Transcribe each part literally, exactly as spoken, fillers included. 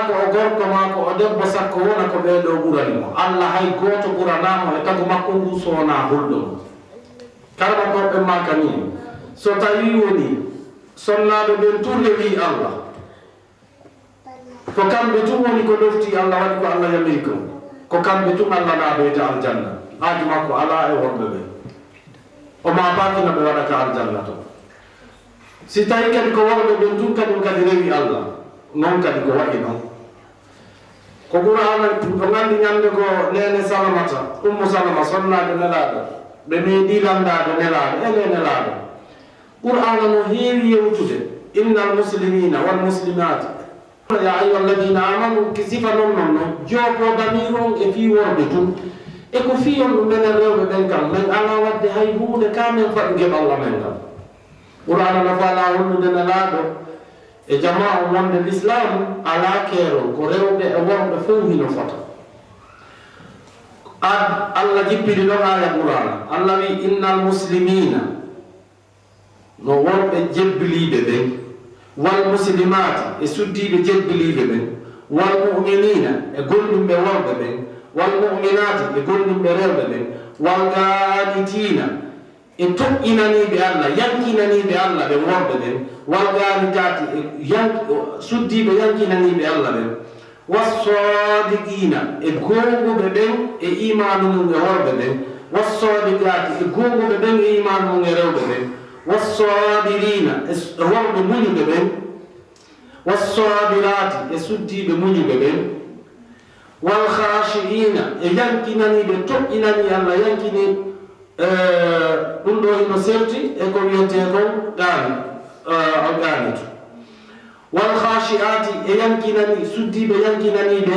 Ko o gorko maa ko o debbo sakko wona ko ɓee ɗoo ɓurani mo. Alla hay gooto ɓuranaa mo e tagu makko ngu so wonaa hulɗo mo. Kala ko ɓe maaka nii, so tawii wonii sonnaaɓe ɓen tun rewii Alla, ko kamɓe tun woni ko ɗoftii Alla, waɗi ko Alla yamiri kon, ko kamɓe tun Alla laadoyta aljanna. Haaju makko alaa e worɓe ɓen. O maapaaki no ɓe waɗa ka aljanna ton. Si tawii kadi ko worɓe ɓen tun kañun kadi rewi Alla, non kadi ko wa'i non. Ko Qur'aana, on anndi ñannde goo neene Salamata, Ummu Salama, sonnaade Nelaaɗo, ɓe meeɗii lanndaade Nelaaɗo, e nde Nelaaɗo. Qur'aana no heewi yewtude, innal muslimiina wal muslimaati. Yaa ayyuhal ladiina aamanu, ki sifa non non non, joopoo damiiru on e fii worɓe tun. E ko fii on ɗum menen rewɓe ɓen kan, men alaa waɗde hay huunde ka men faɗude Alla men ngal. Qur'aana no faalaa hollude Nelaaɗo e jamaa on wonde Lislaamu alaa keerol, ko rewɓe e worɓe fow hino fota. Ad-, Alla jippini ɗon aaya Qur'aana. Alla wi'i, innal muslimiina, no worɓe jebbiliiɓe ɓen, wal muslimaati, e suddiiɓe jebbiliiɓe ɓen, wal mu'miniina, e gomɗinɓe worɓe ɓen, wal mu'minaati, e gomɗinɓe rewɓe ɓen, wal qaanitiina, e toƴƴinaniiɓe Alla, yankinaniiɓe Alla ɓen worɓe ɓen, wal qaanitaati, e yank-, suddiiɓe yankinaniiɓe Alla ɓen, was-saadiqiina, e goonguɓe ɓen e iimaanu mum e worɓe ɓen, was-saadiqaati, e goonguɓe ɓen e iimaanu mum e rewɓe ɓen, was-saabiriina, e s-, e worɓe muñuɓe ɓen, was-saabiraati, e suddiiɓe muñuɓe ɓen, wal khaashi'iina, e yankinaniiɓe, toƴƴinanii Alla, yankini, eh, ɗum ɗoo hino serti e ko wiyetee kon qaani-, eh, al qaanitu. Wal khaashi'aati, e yankinani, suddiiɓe yankinaniiɓe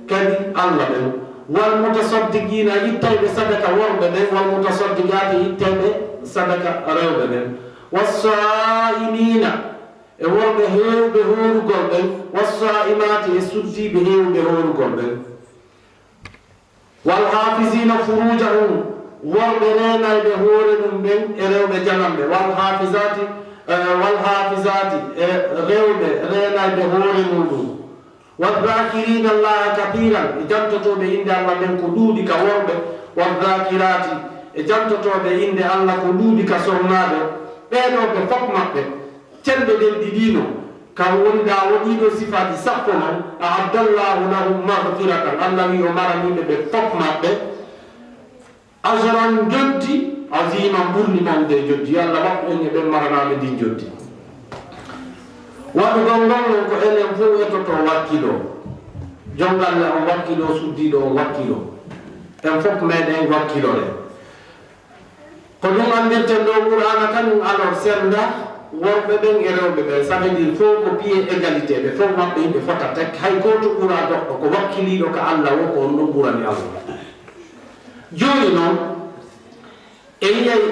kadi Alla ɓen. Wal mutasaddiqiina, ittayɓe sadaka worɓe ɓen. Wal mutasaddiqaati, ittayɓe sadaka rewɓe ɓen. Was saa'imiina, e worɓe heewɓe hoorugol ɓen. Was saa'imaati, e suddiiɓe heewɓe hoorugol ɓen. Wal haafiziina furuujahum, worɓe reenayɓe hoore mum ɓen e rewɓe jananɓe. Wal haafizaati, eh, wal haafizaati, e rewɓe reenayɓe hoore muuɗum. Wadh-dhaakiriina Allaaha kathiiran, e jantotooɓe innde Alla nden ko ɗuuɗi ka worɓe. Wadh-dhaakiraati, e jantotooɓe innde Alla ko ɗuuɗi ka sonnaaɓe. Ɓee ɗoo ɓe fof maɓɓe, cellal ɗen ɗiɗi no, ka woni ɗaa o ɗii ɗoo sifaaji sappo non, a'adda Allaahu lahum maghfiratan, Alla wi'i o maraniiɓe ɓe fof maɓɓe, ajran, njoddi, aziiman, ɓurndi mawnude e njoddi. Yo Alla waɗu en e ɓen maranaaɓe ndin njoddi. Waɗugol ngol non ko enen fof etotoo wakkiloo. Jom galle on wakkiloo, suddiiɗo on wakkiloo. En fof meɗen wakkiloren. Ko ɗum anndirten ɗoo Qur'aana kañum alors sennda worɓe ɓen e rewɓe ɓen, ça veut dire fof ko pied égalité, ɓe fof maɓɓe yimɓe fota tek, hay gooto ɓuraa goɗɗo, ko wakkiliiɗo ka Alla woo, ko on ɗon ɓurani Alla. Jooni non, en yiyay,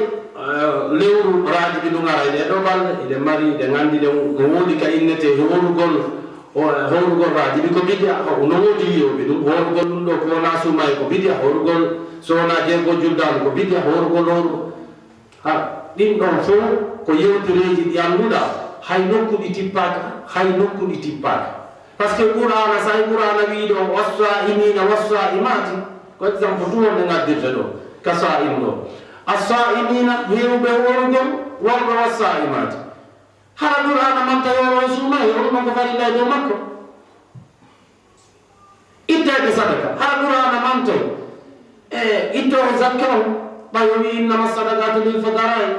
eh, lewru Raajibi ndun ara e ɗee ɗoo balɗe, hiɗen mari, hiɗen anndi ɗen, no woodi ka innetee hoorugol, O, hoorugol Raajibi ko bidi'a, o, no woodi wi'ooɓe ɗum, hoorugol ɗum ɗoo ko wonaa suumaye ko bidi'a, hoorugol so wonaa jeego juldaandu ko bidi'a, hoorugol, hoorugol. Ha, ɗin ɗon fow ko yewtereeji ɗi annduɗaa, hay nokku ɗi tippaaka, hay nokku ɗi tippaaka. Parce que Qur'aana, so hay Qur'aana wi'i ɗoo, "Was-saa'imiina was-saa'imaati", ko exemple tun wonde ngaddirte ɗoo, ka saa'im ɗoo. As-saa'imiina, heewɓe hoorugol, worɓe was-saa'imaati. Hara Qur'aana manta yooro e suumaye, o ɗum ko farilla e dow makko. Itteede sadaka, hara Qur'aana manta e ittoowo zakka on, ɓay o wi'i, "Innama sadaqaatu lil fuqaraa'i."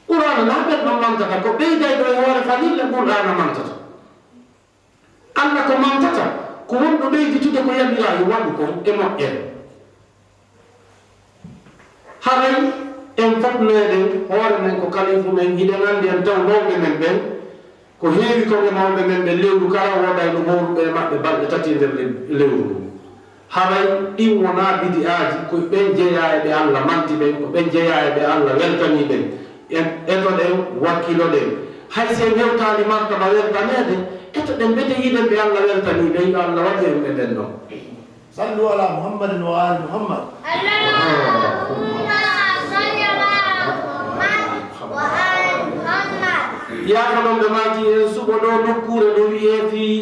Qur'aana na ɓen ɗon mantata, ko ɓeydayɗo e hoore farilla Qur'aana mantata. Alla ko mantata, ko wonɗo ɓeyditude ko yamiraa yo waɗu kon e moƴƴere. Haray en fof meɗen hoore men ko kalifu men, hiɗen anndi en taw mawɓe men ɓen, ko heewi kon e mawɓe men ɓen lewru kala woodayno hooruɓe e maɓɓe balɗe tati e nder le-, lewru ndun. Haray ɗin wonaa bidi'aaji, ko ɓen jeyaa e ɓe Alla manti ɓen, ko ɓen jeyaa e ɓe Alla weltanii ɓen. En etoɗen, wakkiloɗen. Hay si en hewtaali martaba weltaneede, etoɗen mbete yiɗen ɓe Alla weltanii ɓen, yo Alla waɗu en e ɓen ɗon. Sallu ala Muhammadin wa ali Muhammad. Allahumma salli ala Muhammad wa ali Muhammad. Yaafoɗon ɓe maaki en suɓo ɗoo nokkuure no wi'ee fii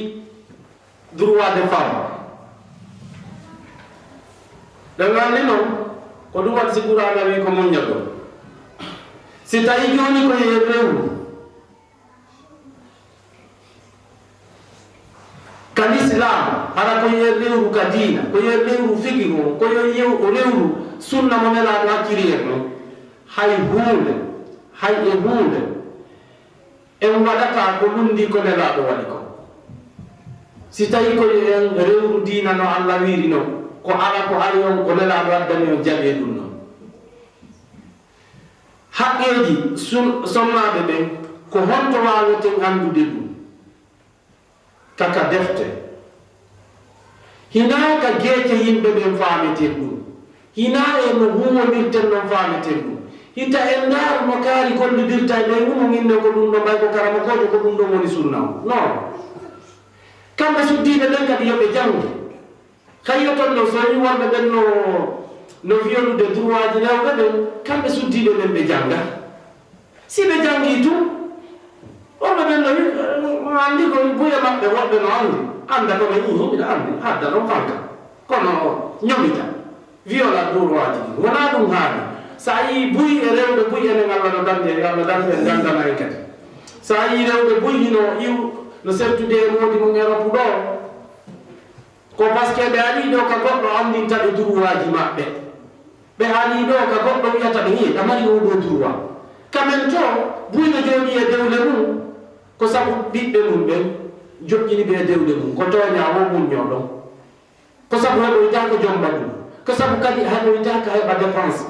Ade fam. Ɓe nganndi noon, ko ɗum waɗi si Qur'aana wii ko muññagol. Si tawii jooni ko e rewru ka lislaam, hara ko e rewru ka diina, ko e rewru fiqhu, ko e yew-, o rewru sunna mo Nelaaɗo acciri en noon, hay huunde, hay e huunde, en waɗataa ko lundi ko Nelaaɗo waɗi ko. Si tawii ko en rewru diina no Alla wiiri non, ko ala ko ari on, ko Nelaaɗo addani on, jaɓee ɗum non. Haqqeeji sun-, sonnaaɓe ɓen, ko honto waaweten anndude ɗum? Ka, ka defte. Hinaa ka geece yimɓe ɓen faameten ɗum. Hinaa e no huuwondirten non faameten ɗum. Hita en ndaaru no kaari gollidirta e ɓen, ɗum on innen ko ɗum ɗon, ɓay ko karamokoojo ko ɗum ɗon woni sunna on. Non. Kamɓe suddiiɓe ɓen kadi yo ɓe janngu. Kayyo ton no so yi worɓe ɓen no, no wiyolude droitji rewɓe ɓen, kamɓe suddiiɓe ɓen ɓe jannga. Si ɓe janngii tun, worɓe ɓen no wi-, anndi ko buy e maɓɓe woɓɓe no anndi. Annda kono yii, miɗa anndi, adda ɗon fanka. Kono ñomita, viola droitji ɗin. Wonaa ɗum haani. So a yii buy e rewɓe buy enen Alla no danndi en, Alla danndi en, danndana en kadi. So a yii rewɓe buy hino iw, no sertude e moodi mum Europe ɗoo. Ko parce que ɓe arii ɗoo ka goɗɗo anndinta ɓe droitji maɓɓe. Ɓe arii ɗoo ka goɗɗo wi'ata ɓe, "Hee, ɗa mari oo ɗoo droit." Ka men to, buy no jooɗii e dewle mum, ko sabu ɓiɓɓe mum ɓen joƴƴini ɓe e dewle mum. Ko tooñaa woo muññoo ɗon. Ko sabu heɓoytaa ko jomba ɗum. Ko sabu kadi heɓoytaa ka heɓa dépense.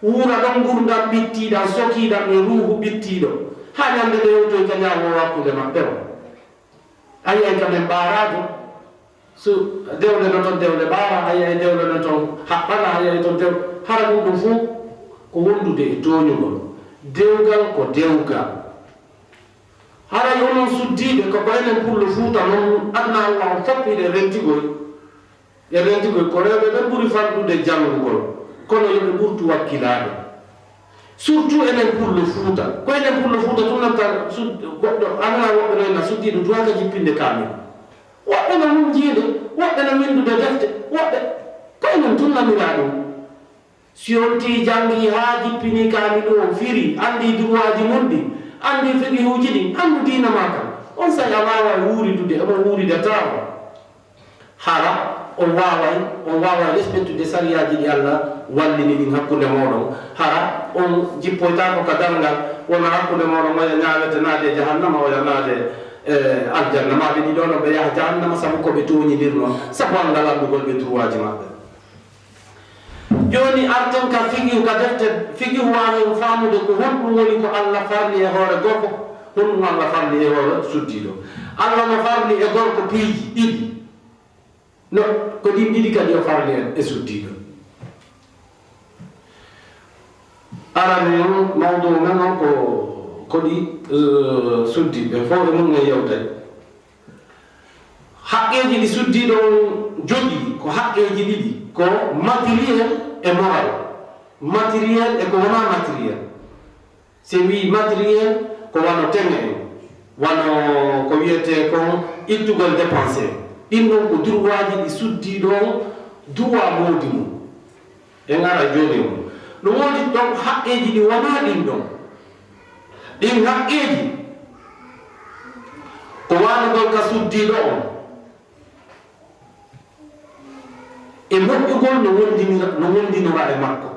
Wuura ɗon ngurndan ɓittiiɗan, sokiiɗan e ruuhu ɓittiiɗo. Haa ñande ɓe yewtoy ka ñaawo hakkunde maɓɓe on. A yi'ay ka men ɓaaraajo, so dewle no ton dewle ɓaara, a yi'ay dewle no ton haɓɓana, a yi'ay ton dew-, hara ɗum ɗum fuu ko wondude e tooñugol. Dewgal ko dewgal. Haray onon suddiiɓe, ko ko enen Pullo Fuuta non, aduna Allah on fof hiɗen rentigol. Ɓe renti koy ko rewɓe ɓen ɓuri fanɗude janngugol, kono yo ɓe ɓurtu wakkilaade. Surtout enen Pullo Fuuta. Ko enen Pullo Fuuta tun nanta su-, goɗɗo, a nana woɓɓe no inna suddiiɗo duwaa ka jippinde kaamil. Woɓɓe no hunjiinde, woɓɓe no winndude defte, woɓɓe, ko enen tun naniraa ɗum. Si on tii janngii haa jippinii kaamilu on, firi, anndii duwaaji mun ɗin, anndii fiqihuuji ɗin, anndu diina maa kan, onsay a waaway wuuridude, omo wuurida tawa. Hara on waaway, on waaway respectude sariyaaji ɗi Alla wallini ɗin hakkunde mooɗon. Hara on jippoytaako ka darngal, wona hakkunde mooɗon oya ñaawete naade e jahannama, oya naade, eh, aljanna. Maa ɓe ɗiɗo ɗon ɓe yaha jahannama sabu ko ɓe tooñindirnoo, sabu anngal anndugol ɓe duwaaji maɓɓe. Jooni arten ka fiqihu, ka defte fiqihu, waawen faamude ko honɗum woni ko Alla farli e hoore gorko, honɗum Alla farli e hoore suddiiɗo. Alla no farli e gorko piiji ɗiɗi. No, ko ɗin ɗiɗi kadi o farli e, e suddiiɗo. Arani on, mawduu men on ko, ko ɗi, eh, suddiiɓe, fof e mum en yewtay. Haqqeeji ɗi suddiiɗo on jogii ko haqqeeji ɗiɗi, ko matériel e moral. Matériel e ko wonaa matériel. Si wii matériel, ko wano teme en, wano ko wiyetee kon ittugol dépense en. Ɗin ɗon ko duwaaji ɗi suddiiɗo on duwaa moodi mum. En ara jooni on. No woodi ɗon haqqeeji ɗi wonaa ɗin ɗon. Ɗin haqqeeji ko waanugol ka suddiiɗo on e moƴƴugol no wondinira, no wondinora e makko.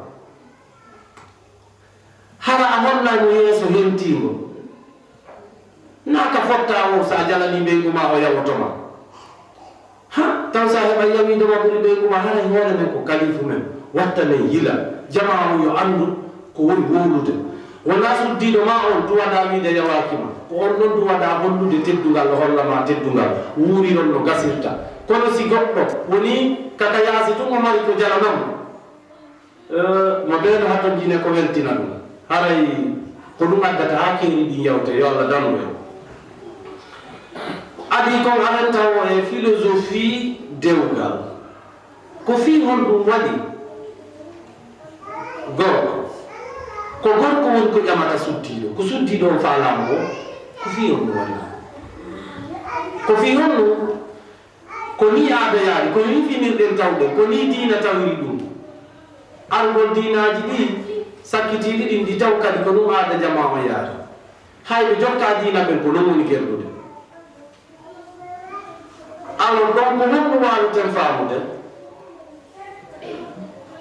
Hara a hollay mo yeeso hentiingo. Naa ka fottaa woo, so a jalanii ɓeyngu maa, o yawoto ma. Ha, taw so a heɓay yawiiɗo ma ɓuri ɓeyngu maa, haray hoore men ko kalifu men, watta men yila, jamaa on yo anndu ko woni wowlude. Wonaa suddiiɗo maa on duwaɗaa wiide yawaaki ma, ko on non duwaɗaa hollude teddungal, o holla ma teddungal, wuuriron no gasirta. Kono si goɗɗo wonii ka, ka yaasi tun, o mari ko jalanamo, Eh, mo ɓeeɗo hatonjine ko weltina ɗum. Haray ko ɗum addata haa keeri ɗin yawte, yo Allah danu en. Adii kon aɗen tawo e philosophie dewgal. Ko fii honɗum waɗi gorko? Ko gorko woni ko ƴamata suddiiɗo. Ko suddiiɗo on faalaama woo, ko fii honɗum waɗi ɗum? Ko fii honɗum? Ko nii aada yaari, ko nii finirɗen tawɗen, ko nii diina tawiri ɗum. Argol diinaaji ɗi sakkitiiɗi ɗin, ɗi taw kadi ko ɗum aada jamaa on yaari. Hay ɓe jokkaa diina ɓen, ko non woni gerɗude. Alors, donc, ko honɗum waaweten faamude?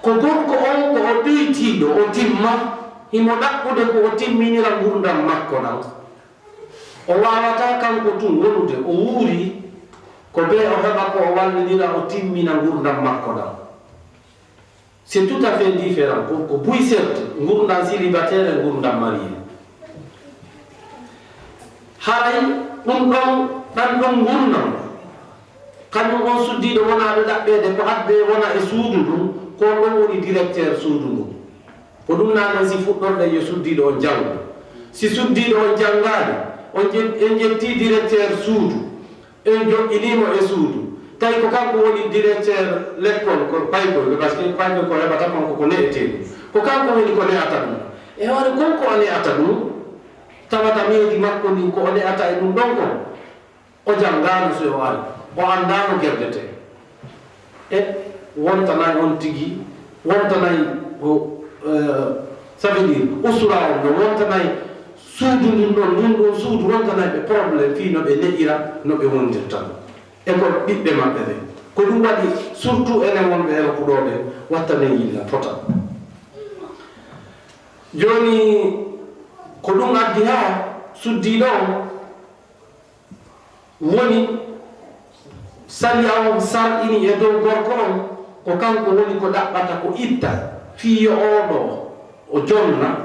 Ko gorko on, ko o ɗuytiiɗo, o timma, himo ɗaɓɓude ko o timminira ngurndan makko ɗan. O waawataa kanko tun wonude, o wuuri, ko bee o heɓa ko o wallidira, o timmina ngurndan makko ɗan. C'est tout à fait différent. Ko, ko buy serde, ngurndan célibataire e ngurndan marié. Haray ɗum ɗon, ɗan ɗon ngurndan, kañum on suddiiɗo wonaaɗo ɗaɓɓeede ko adde wona e suudu ndun, ko on ɗon woni directeur suudu ndun. Ko ɗum naanen si fuɗɗorɗen yo suddiiɗo on janngu. Si suddiiɗo on janngaali, on ƴet-, en ƴettii directeur suudu, en joƴƴinii mo e suudu. Tawi ko kanko woni directeur lekkol, ko paykoy, parce que paykoy ko heɓata kon ko, ko ne'eteeɗum. Ko kanko woni ko ne'ata ɗum. E hoore kon ko o ne'ata ɗum, tawata meedi makko ndin ko o ne'ata e ɗum ɗon kon. O janngaano si o ari, o anndaano gerdetee. E wontanay on tigi, wontanay ko, eh, ça veut dire, usura on no wontanay suudu ndun ɗon, ndun ɗon suudu wontanay ɓe problème fii no ɓe ne'ira, no ɓe wondirta ɗum. E ko ɓiɓɓe maɓɓe ɓen. Ko ɗum waɗi, surtout enen wonɓe Europe ɗoo ɓen, wattanen yilla fota. Jooni, ko ɗum addi haa suddiiɗo on woni sariya on sar'ini e dow gorko on, ko kanko woni ko ɗaɓɓata ko idda, fii yo oo ɗoo o jonna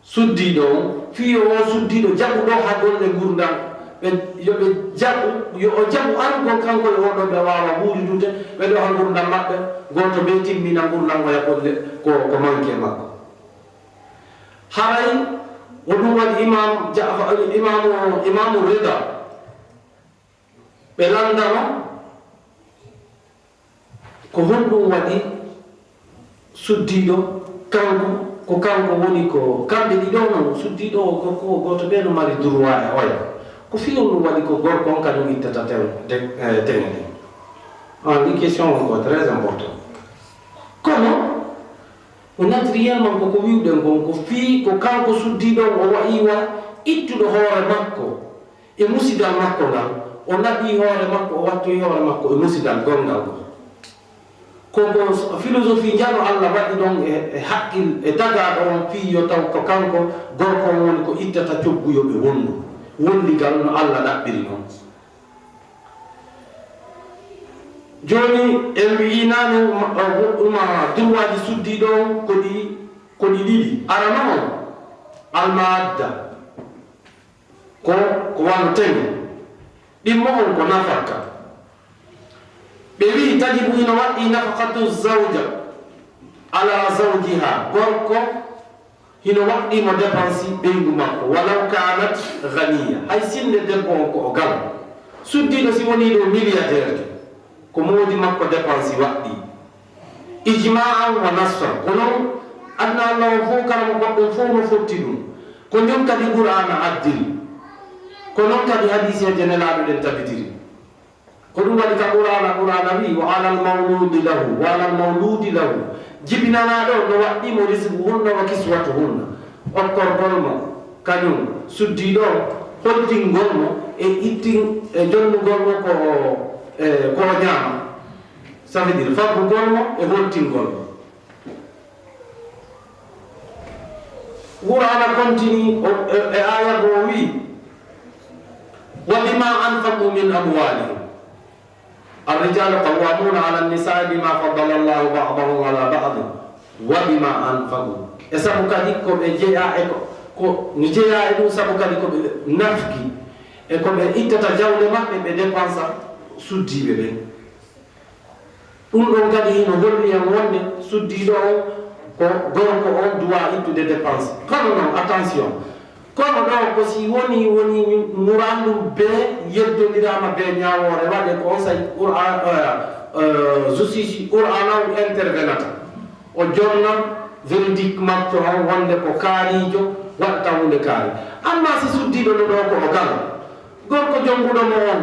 suddiiɗo on, fii yo oo suddiiɗo jaɓu ɗoo haa golle ngurndan, ɓe, yo ɓe jaɓu, yo o jaɓu arugol kanko e oo ɗoo ɓe waawa wuuridude, ɓe ɗoo haa ngurndan maɓɓe, gooto bee timmina ngurndan oya golle ko, ko manki e makko. Haray ko ɗum waɗi Imam Ja'far, Imamu, Imamu Rida, ɓe lanndano ko honɗum waɗi suddiiɗo kanko, ko kanko woni ko, kamɓe ɗiɗo non, suddiiɗo o gorko o gooto ɓe no mari droit e oya. Ko fii honɗum waɗi ko gorko on kañum ittata tew-, te-, eh, teŋe ɗen? Ah, ɗi question on ko très important. Kono, ko naturellement ko ko wi'uɗen kon, ko fii ko kanko suddiiɗo on o wa'i wa ittuɗo hoore makko e musidal makko ngal, o naɓi hoore makko, o wattoyi hoore makko e musidal gonngal ngal. Ko, ko philosophie njano Allah waɗi ɗon e, e haqqil, e tagaaɗo on fii yo taw ko kanko gorko on woni ko ittata coggu yo ɓe wondu. Wondigal no Allah ɗaɓɓiri non. Jooni, en wi'i naane, ma, ma, ma, droitji suddiiɗo on ko ɗi, ko ɗi ɗiɗi. Arano on, almaadda. Ko, ko wano teŋe. Ɗimmo on ko nafaka. Ɓe wi'i tajibu hino waɗɗi nafaqatu zawja ala zawjiha. Gorko hino waɗɗi mo dépense ɓeyngu makko, walaw kanat ghaniya, hay sinno debbo on ko o galo. Suddiiɗo si wonii ɗo milliardaire, ko moodi makko dépense waɗɗi. Ijma'an wa nassan, ko non aduna Allah on fow, kala mo goɗɗum fow no fotti ɗum. Ko ñun kadi Qur'aana addiri. Ko non kadi hadiiseeje Nelaaɗo ɗen tabitiri. Ko ɗum waɗi ka Qur'aana, Qur'aana wi'i, "Wa alal mawludi lahu, wa alal mawludi lahu." Jibinanaaɗo no waɗɗii mo risqu hunna wa kiswatu hunna. Okkorgol mo, kañum suddiiɗo, holtingol mo e ittin-, e jonnugol mo ko, e, ko o ñaama. Ça veut dire, faggugol mo e holtingol mo. Qur'aana continue, o, e, e aaya goo o wi'i, "Wa bima anfaqu min amwalihim." Ar-rijalu qawwamuna ala an-nisa'i bima faddala Allahu ba'dahum ala ba'din wa bima anfaqu. E sabu kadi ko ɓe jeyaa e ko, ko no jeyaa e ɗum, sabu kadi ko ɓe nafki e ko ɓe ittata jawle maɓɓe, ɓe dépensa suddiiɓe ɓen. Ɗum ɗon kadi hino holli en wonde suddiiɗo on ko gorko on duwaa ittude dépense. Kono non, attention, kono ɗo ko si woni, woni murandu be yeddondiraama be ñaawoore, waɗe ko on say Qur'an, eh, eh, justice Qur'an on intervenata. O jonna verdict makko on wonde ko kaariijo waɗata hunde kaari. Amma si suddiiɗo no ɗo ko o galo, gorko jonnguɗo mo on,